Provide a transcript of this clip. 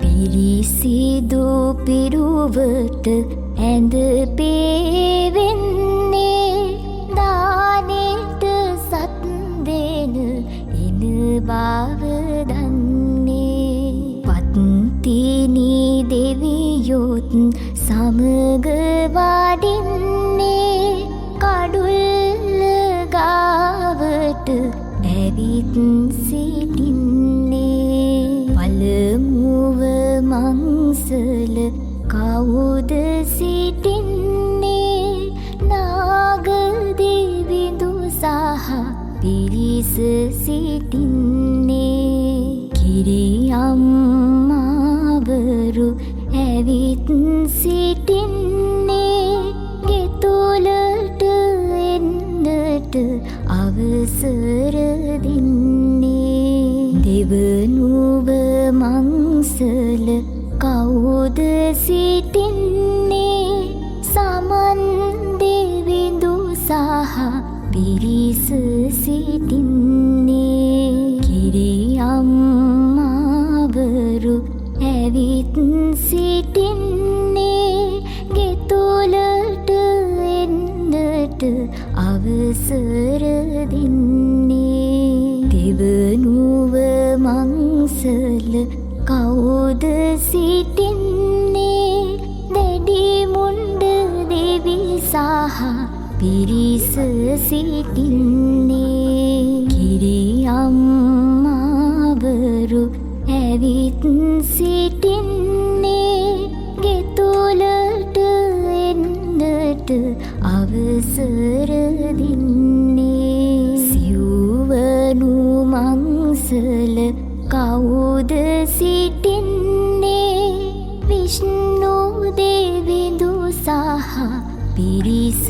පිරිසිදු පිරුවට ඇඳ පේවෙන්නේ, දානෙට සත් දෙන එන බව දන්නේ. පත්තිනි දෙවියොත් සමග වඩින්නේ, කඩුල්ල ගාවට ඇවිත් සිටින්නේ. පළමුව මංසල කවුද සිටින්නේ? නාග දෙවිඳු සහ පිරිස සිටින්නේ. කිරි අම්මාවරු ඇවිත් සිටින්නේ, ගෙතුලට එන්නට අවසර දෙන්නේ. දෙවනුව මංසල කවුද සිටින්නේ? සමන් දෙවිඳු සහ පිරිස සිටින්නේ. කිරි අම්මාවරු ඇවිත් සිටින්නේ, ගෙතුලට එන්නට අවසර දෙන්නේ. දෙවනුව මංසල කවුද සිටින්නේ? දැඩි මුණ්ඩ දෙවි සහ පිරිස සිටින්නේ. කිරි අම්මාවරු ඇවිත් සිටින්නේ, ගෙතුලට එන්නට අවසර දෙන්නේ. සිව්වනු මංසල කවුද සිටින්නේ? විෂ්ණු දෙවිඳු සහ පිරිස.